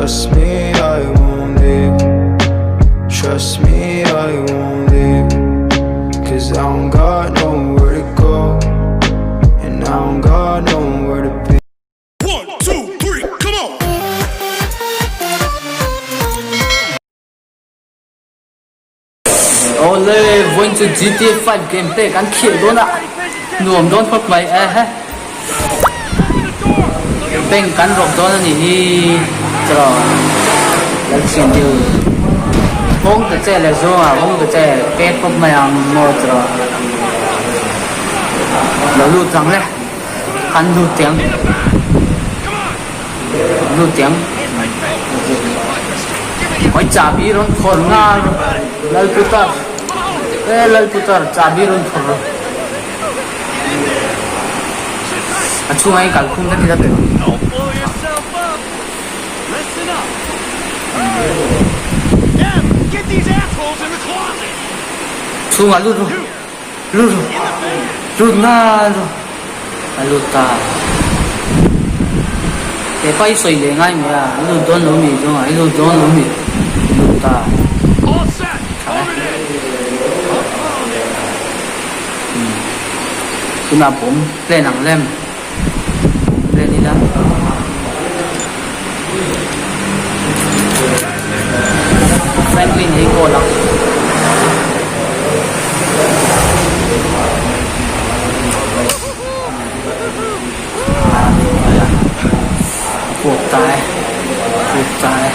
Trust me, I won't leave. Trust me, I won't leave. Cause I don't got nowhere to go. And I don't got nowhere to be. One, two, three, come on! Awle, vawiin chu GTA 5 gameplay kan khel dawn a, nuam dawn khawp mai e he. Bank kan rawk dawn a nih hi chawh Lalchhin deuh hawng ta che leh zawngah hawng ta che pek pawp mai ang maw chawh lo lut ang le kan lut teh ang lut teh ang hawi chahbi rawn phawrh nghal Lalputar e Lalputar chahbi rawn phawrh rawh. A chhungah hian kalphung vek ila tawh. Chhungah lut ru lut ru lut nghal ru a lut ta hepa hi sawi leh ngai mai a lut dawn lo mi zawngah i lut dawn lo mi lut ta tha e. Tunah bawm plan ang lem plan ila Franklin hi call ang. A puak ta e puak ta e.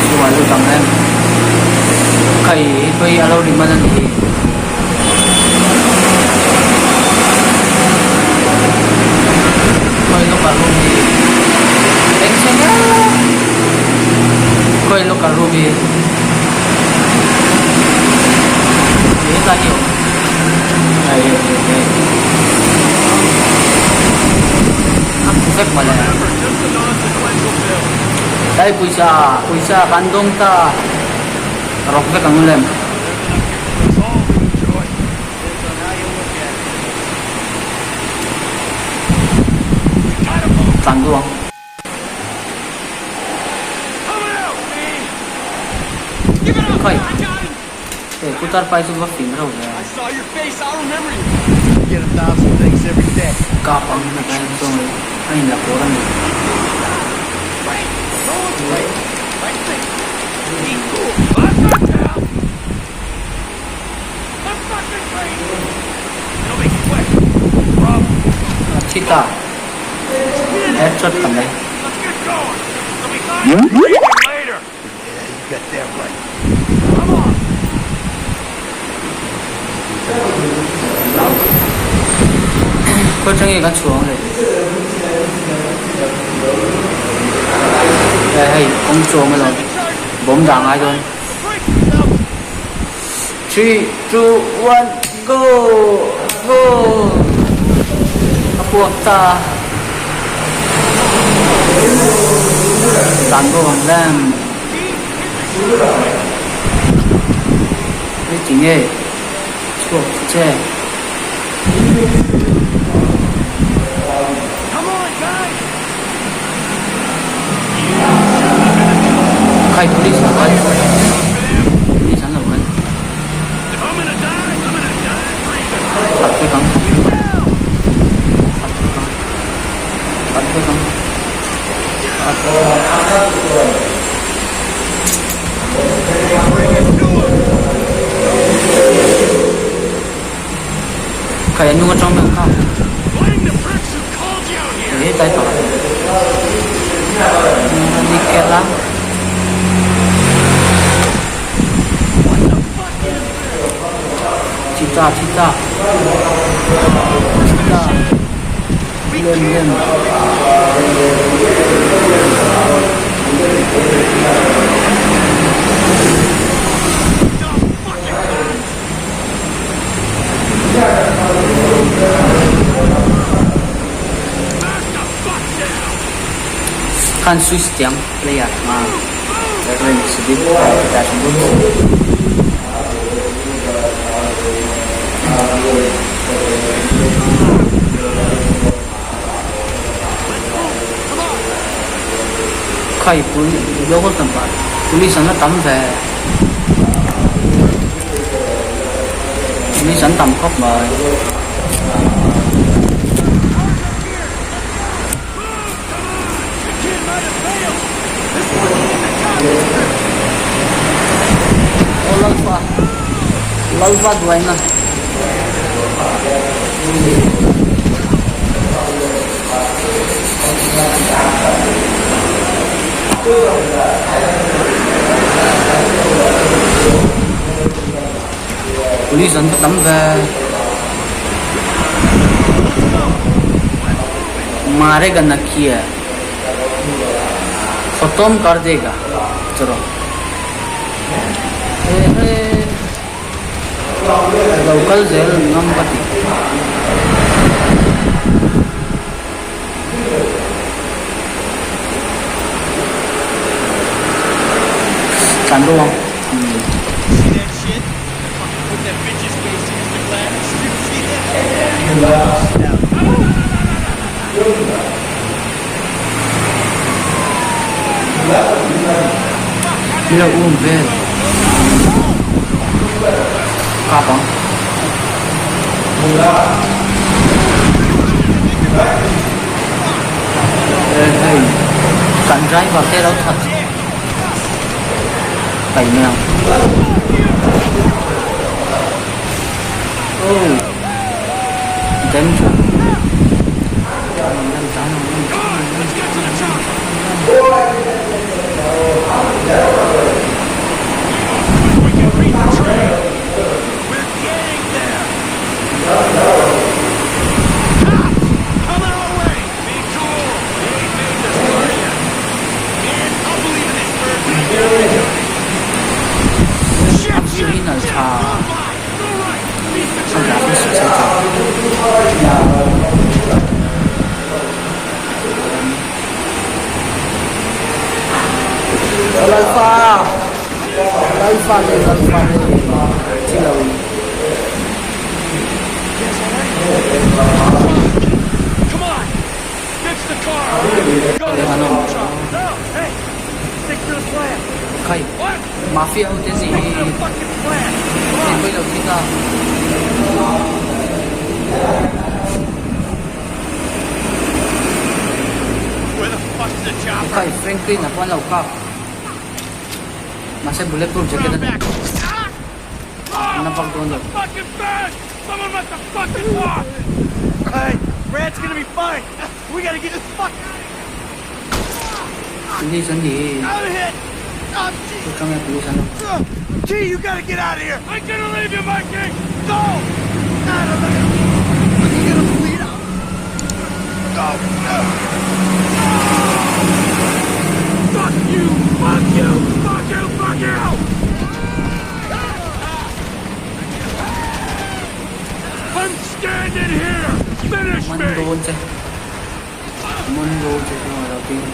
Chhungah lut ang em? Khai hi pawh a lo ri man a ni hi. Khawi lawkah room hi eng chhe hle khawi lawkah room hi hetlai hi a awm hei hei hei. A hmu vek mawle. Tlai pawisa pawisa kan dawng ta rawk vek ang lem. Tlan duh ang. Khawi. He putar pai chu va fing reuh ve a. Kap ang na kai chuan a in la pawr a ni. A thi ta. Headshot ta mai. Khawi atang nge kan chhuah ang le? Hei hei kawng chu a awm alawm bawm dah ngai dawn. Three two one go go a puak ta tlan bo ang lem hei ti nge chhuak ta che. Khai police lo kal police an lo kal that vek ang that vek ang that vek ang that Khai a hnung atang deuh kha. He tlai tawh nickel a. Chita chita chita lem lem. Khan switch tiang player ma range bit dashboard. Khai pui local tlangval police an la tam ve police an tam khawp mai. Aw lalpa lalpa duaina. Police an va tam ve. Marega nakia khatam kar dega chawrh he he lo kal zel ngam ka ti. Tlan bo ang. Min lo um vel kap ang. Hei kan driver te lo that kai mai ang. Oh danger. A view hi nalh tha a graphics hi tha. Lalpa Lalpa le Lalpa le chi lo Khai mafia ho te zi hi hei pawilo thi ta. Khai Franklin a pawh an lo kap mahse bulletproof jacket a nei an la vak dawn lo. Police an nih hi chu tang e police an lo. Man dawn che man dawn che chu a lo ding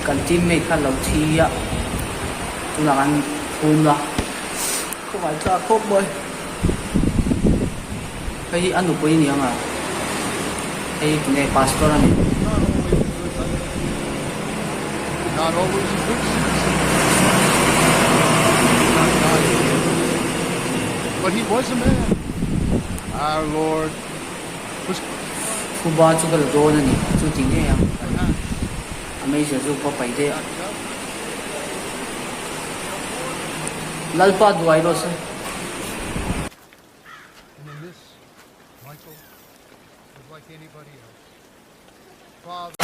Kan teammate kha lo thi a tunah kan phum la khawngaih thlak khawp mai hei hi a nupui a ni ang a hei tunge pastor a ni. Not always a good citizen. He did not die again. But he was a man. Our Lord was Phuba chu ka la dawn a ni, chu ti ngei ang. A meizial chu pa pai daih a. Lalpa duai rawh se. And in this, Michael was like anybody else. Father.